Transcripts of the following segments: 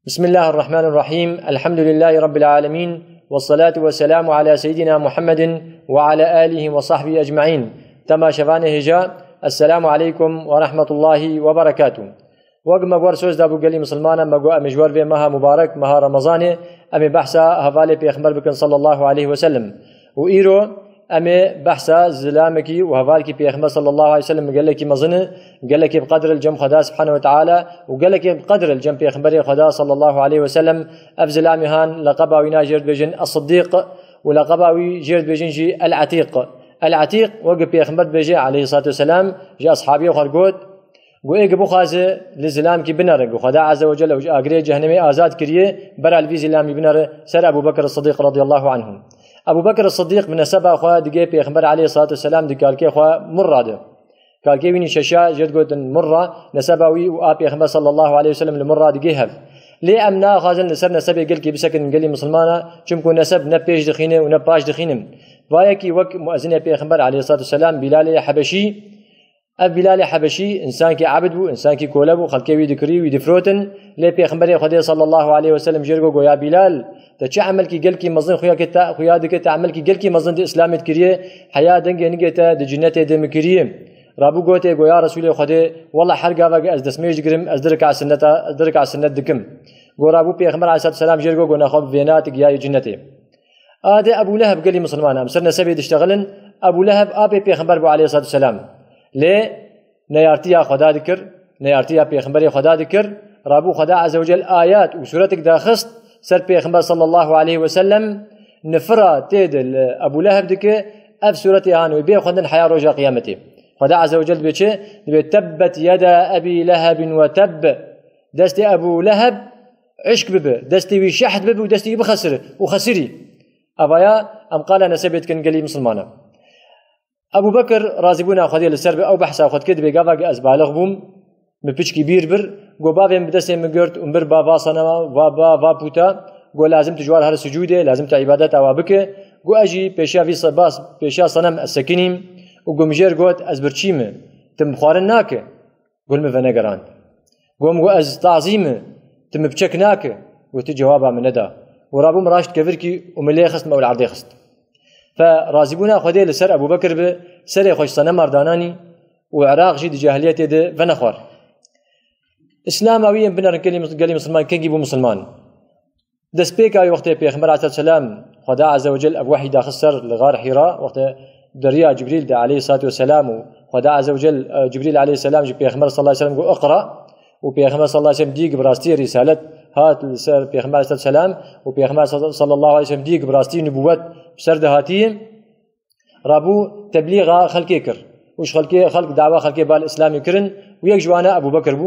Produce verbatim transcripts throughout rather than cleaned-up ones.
بسم الله الرحمن الرحيم. الحمد لله رب العالمين. والصلاة والسلام على سيدنا محمد وعلى آله وصحبه أجمعين. Temaşevanê hêja, Esselamu aleykum ve rahmetullahi ve berekatuh. Wek me wer soz dabû gelî misilmana, me got em ê ji wer vê meha mubarek, meha Remezanê, em ê behsa hevalê Pêxember bikin sallallahu aleyhi ve sellem. Û îro em ê behsa zilamekî û hevalkî Pêxember sallallahu aleyhi ve sellem gelekî mezin e, gelekî bi qedr e li cem Xweda subhanehu ve teala û gelekî bi qedr e li cem Pêxemberê Xweda sallallahu aleyhi ve sellem. Ev zilamê han leqeba wî na jêr dibêjin Es-Siddîq û leqeba wî jêr dibêjin jî El-Etîq. El-Etîq wek Pêxember dibêje aleyhissalatu vesselam ji eshabiyê xwe got, Got ê gi bixwaze li zilamkî binere, got Xweda Azze ve Celle ew ji agirê cehennemê azad kiriye, bera li vî zilamî binere ser Ebu Bekir Sidîq radiyallahu anhu. Ebu Bekir Sidîq bi neseba xwe digê Pêxember aleyhissalatu vesselam di kalkê xwe Murra de. Kalkê wî nî şeşa jê digotin Murra, neseba wî û a Pêxember sallallahu aleyhi ve sellem li Murra digê hev. Lê em naxwazin li ser nesebê gelkî bisekinin gelî misilmana, çimku neseb ne pêş dixîne û ne paş dixîne. Va yekî wek muezinê Pêxember aleyhissalatu vesselam Bîlalê Hebeşî, Ev Bîlalê Hebeşî însankî ebid bû, însankî kole bû, xelkê wî dikirî, wî difirotin. Lê Pêxemberê Xwedê sallallahu aleyhi ve sellem jê re got, ya Bîlal, te çi emelkî gelkî mezin xuya ke te, xuya dike, te emelkî gelkî mezin di Îslamê dikiriye, heya dengê nigê te di cinnetê de min kiriye. Rabû gotê, got, ya Resûlê Xwedê, wela her gavek ez destmêj digirim, ez du reka sinneta, ez du reka sinnet dikim. Got, rabû Pêxember aleyhissalatu vesselam jê re got, got, nexwe bi vêna te giyayê cinnetê. Adê Ebû Leheb gelî misilman e, em ser nesebê diştexilin. Ebû Leheb apê Pêxember bû aleyhissalatu vesselam. Lê neyartiya Xweda dikir, neyartiya Pêxemberê Xweda dikir. Rabû Xweda Azze ve Cel ayat û sûretik daxist ser Pêxember sallallahu aleyhi ve sellem. Nifira tê de li Ebû Leheb dike, ev sûretê han wê bê xwendin heya roja qiyametê. Xweda Azze ve Cel dibê çi? Dibê tebbet yeda Ebî Lehebin ve tebb. Destê Ebû Leheb êşk bibe, destê wî şehd bibe û destê wî bixesire û xesirî. Evaya em qala nesebê dikin gelî misilmana. Ebû Bekir razîbûna Xwedê li ser be ew behsa xwe dike, dibê gava ke ez balix bûm, min piçkî bîr bir, got bavê min bi destê min girt û min bir ba va sanema, va ba va pûta, got lazim tu ji war here sicûdê, lazim tu îbadeta wa bike, got ez jî pêşiya vî se-, bas-, pêşiya senem ez sekinîm û got min jê re got ez birçî me, tu min bi xwarin nake. Got min venegerand. Got min got ez tazî me, tu min bi çek nake. Got tu cewaba min neda. Û rabû min raşt kevirkî û min lê xist, min ew li erdê xist. Fe razîbûna Xwedê li ser Ebû Bekir bi, serê xwe ji senemar dananî û Iraq jî di cahiliyetê de venexwar. Îslama wî yên binerin gelî, gelî misilman, kengî bû misilman. Destpêka wî wextê Pêxember aleyhisselam Xweda Azze ve Cel ev wehî daxist ser li Xar Hîra, wextê deriya Cibrîl de aleyhissalatu vesselam û Xweda Azze ve Cel, e, Cibrîl aleyhisselam ji Pêxember sallallahu aleyhi ve sellem got, "Iqra." Û Pêxember sallallahu aleyhi ve sellem dîk bi rastî risalet hat li ser Pêxember aleyhissalatu vesselam û Pêxember sal-, sallallahu aleyhi ve sellem dîk bi rastî nubûwet bi ser de hatiye. Rabû teblîxa xelkê kir û ji xelkê, xelk dawa xelkê ba li Îslamê kirin û yek ji wana Ebû Bekir bû.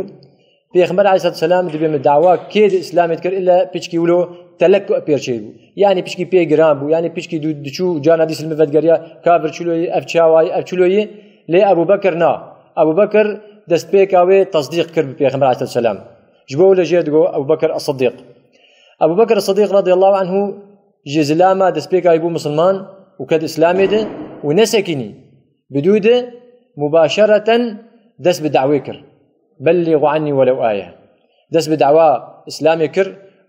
Pêxember aleyhissalatu vesselam dibê min dawa kê di Îslamê dikir, illa piçkî wilo telek pêr çêbû. Yanî piçkî pê giran bû, yanî piçkî du-, diçû carna dîs li min vedigeriya, ka vir çilo yî, ev çawa yî, ev çilo yî. Lê Ebû Bekir na. Ebû Bekir destpêka wê tesdîq kir bi Pêxember aleyhissalatu vesselam. Ji bo wilo jê digo Ebû Bekir Es-Siddîq. Ebû Bekir Sidîq radiyallahu anhu ji zilama destpêka wî bû misilman û ket Îslamê de û nesekînî. Bi dû de mubaşereten dest bi dawê kir. Bellîgu annî welew aye. Dest bi dawa Îslamê kir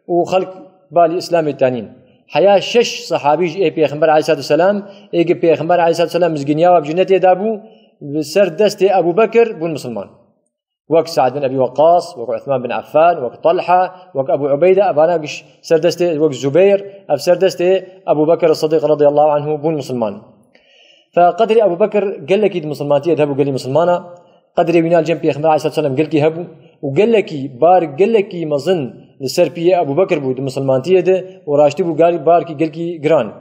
û xelk balî Îslamê tanîn. Heya şeş sehabî ji ê Pêxember aleyhissalatu vesselam, ê gi Pêxember aleyhissalatu vesselam mizginiya we bi cinnetê dabû, bi ser destê Ebû Bekir bûn misilman. Wek Sa'd bin Ebî Weqqas, wek Uthman bin Affan, wek Talha, wek Ebû Ubeyde, evana giş ser destê, wek Zubeyr, ev ser destê Ebû Bekir Sidîq radiyallahu anhu bûn misilman. Fe qedrê Ebû Bekir gelekî di misilmantiyê de hebû, gelî misilmana, qedrê wîna li cem Pêxember aleyhissalatu vesselam gelkî hebû û gelekî bar, gelekî mezin li ser piyê Ebû Bekir bû di misilmantiyê de û raştî bû gar-, barkî gelkî giran.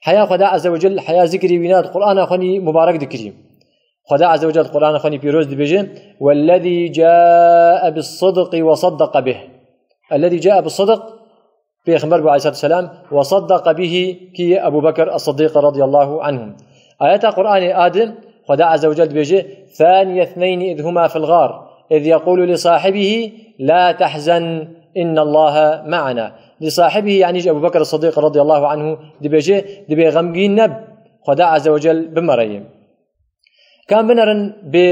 Heya Xweda Azze ve Cel, heya zikrî wîna di Qur'ana xwe nî mubarek dikirî. Xweda Azze ve Cel di Qur'ana xwe nî pîroz dibêje, "Wellezî câe bis-sidqi ve saddeqe bih." Ellezî câe bis-sidq, Pêxember bû aleyhissalatu vesselam, "ve saddeqe bihî" kî ye? Ebû Bekir Es-Sidîq radiyallahu anhu. Ayeta Qur'anê a di, Xweda Azze ve Cel dibêje, "Thaniye thneyni iz huma fil ğar, iz yekulu li sahibihî la tehzen innallaha ma'ana." Li sahibihî, yanî ji Ebû Bekir Es-Sidîq radiyallahu anhu dibêje, dibê xemgîn neb, Xweda Azze ve Cel bi me re ye. Kam binerin bê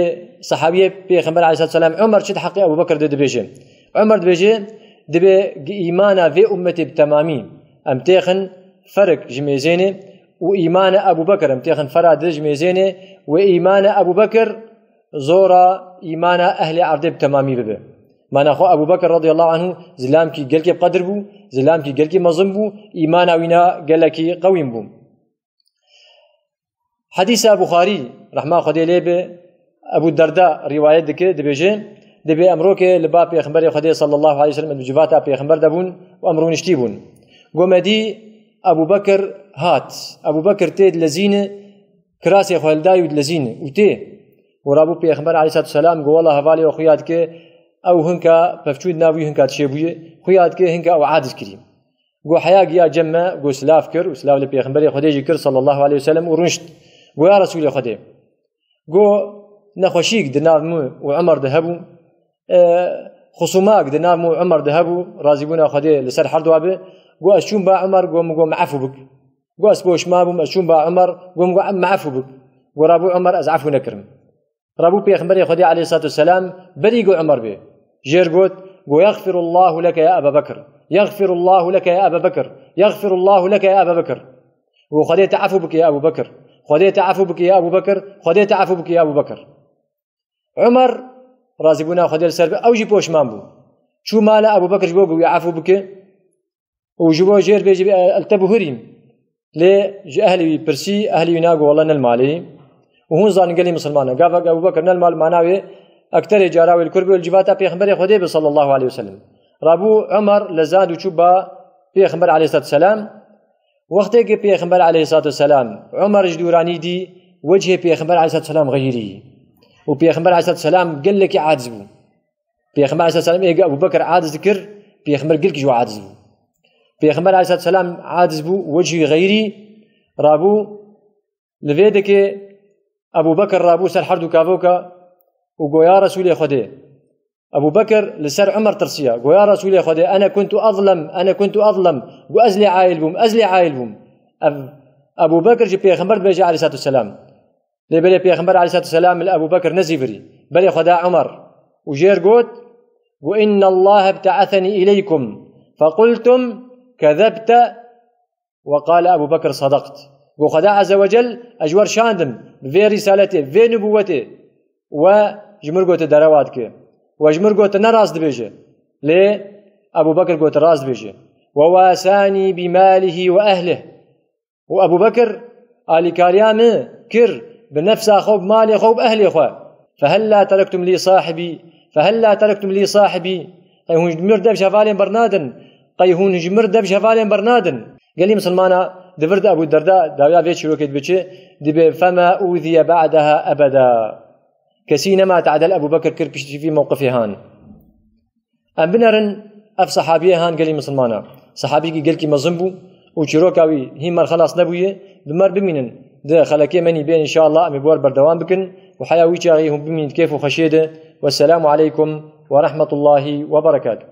sehabiyê Pêxember aleyhissalatu vesselam, Omer çi di heqê Ebû Bekir de dibêje? Omer dibêje, Dibê gi îmana vê ummetê bi temamî em têxin ferik ji mêzênê û îmana Ebû Bekir em têxin fera di ji mêzênê û îmana Ebû Bekir zora îmana ehlê erdê bi temamî bibe. Mana xwe Ebû Bekir radiyallahu anhu zilamkî gelkî bi qedir bû, zilamkî gelkî mezin bû, îmana wîna gelekî qewîn bû. Hedîsa Buxarî, rehma Xwedê lê be, Ebû Derda rîwayet dike, dibêje, dibê em rokê li ba Pêxemberê Xwedê sallallahu aleyhi ve sellem, em di civata Pêxember de bûn û em rûniştî bûn. Go me dî Ebû Bekir hat. Ebû Bekir tê dilezîne, kirasê xwe hilday û dilezîne û tê. Û rabû Pêxember aleyhissalatu vesselam go, wela hevalê xwe xuya dike, ew hinka pevçûn di nav wî hinka dişê bûye, xuya dike hinka ew aciz kirî. Go heya giya cem me, go silav kir û silav li Pêxemberê Xwedê jî kir sallallahu aleyhi ve sellem û rûnişt. Go ya Resûlê Xwedê. Go nexweşîk di nav min û Umar de hebû, e, xusûmak di nav min û Umar de hebû, razîbûna Xwedê li ser herduwa be. Go ez çûm ba Umar, go min go me efû bik. Go ez poşman bûm, ez çûm ba Umar, go min go me efû bik. Go rabû Umar ez efû nekirim. Rabû Pêxemberê Xwedê aleyhissalatu vesselam berî go Umar bê. Jêr got, go, "Yexfirullahu leke ya Eba Bekir. Yexfirullahu leke ya Eba Bekir. Yexfirullahu leke ya Eba Bekir." Go, "Xwedê te efû bike ya Ebû Bekir. Xwedê te efû bike ya Ebû Bekir. Xwedê te efû bike ya Ebû Bekir." Umar, razîbûna Xwedê li ser be, ew jî poşman bû. Çû mala Ebû Bekir ji bo go wî efû bike. Û ji bo jêr bêjî, "Ez li te bihurîm." Lê ji ehlê wî pirsî, ehlê wî na go, "Wele ne li malê." Û hûn zanin gelî misilmanan. Gava Ebû Bekir ne li mal mana wê, ekterê cara wê li kur bû, li civata Pêxemberê Xwedê be sallallahu aleyhi ve sellem. Rabû Umar lezand û çû ba Pêxember aleyhissalatu vesselam. Wextê ki Pêxember aleyhissalatu vesselam Umar ji dûranî dî, wecihê Pêxember aleyhissalatu vesselam xeyirî. Û Pêxember aleyhissalatu vesselam gelekî aciz bû. Pêxember aleyhissalatu vesselam ê gi Ebû Bekir aciz dikir, Pêxember gelkî ji we aciz bû. Pêxember aleyhissalatu vesselam aciz bû, wecihî xeyirî rabû, li vê dikê Ebû Bekir rabû ser herdu kavoka û go, "Ya Resûlê Xwedê." Ebû Bekir li ser Umar tirsiya. Go, "Ya Resûlê Xwedê, ene kuntu azlem, ene kuntu azlem." Go, "Ez lê aîl bûm, ez lê aîl bûm." Ev Ebû Bekir ji Pêxember dibêje aleyhissalatu vesselam. Lê belê Pêxember aleyhissalatu vesselam li Ebû Bekir nezîvirî. Belê xwe da Umar. Û jêr got, "Go, inna Allah ibte'eseni ileykum. Fequltum kezebte." Ve qale Ebû Bekir, "Sadaqt." Go, "Xweda Azze ve Cel ez ji we şandim bi vê rîsaletê, vê nubûwetê we ji mir gote derewa dike. We ji mir gote ne rast dibêje." Lê Ebû Bekir gote rast dibêje. "Ve wasanî bi malihi ve ehlih." Û Ebû Bekir alîkariya min kir bi nefsa xwe, bi malê xwe û bi ehlê xwe. "Fehella terektum lî sahibî, fehella terektum lî sahibî." Qey hûn ji mir dev ji hevalên bernadin? Qey hûn ji mir dev ji hevalên bernadin? Gelî misilmana di vir de Ebû Derda dawiya vê çîrokê dibe çi? Dibe, "Fema ûziye ba'deha ebeda." Kesî nema te'del Ebû Bekir kir piştî vî mewqifê han. Em binerin ev sehabiyê han gelî misilmana. Sehabîkî gelkî mezin bû û çîroka wî hîn mer xelas nebûye. Bi mer bimînin di xelekê menî bên, înşallah em ê bi wer berdewam bikin û heya wî çaxî hûn bimînin di kêf û xweşiyê de. Wesselamu aleykum ve rahmetullahi ve berekatuh.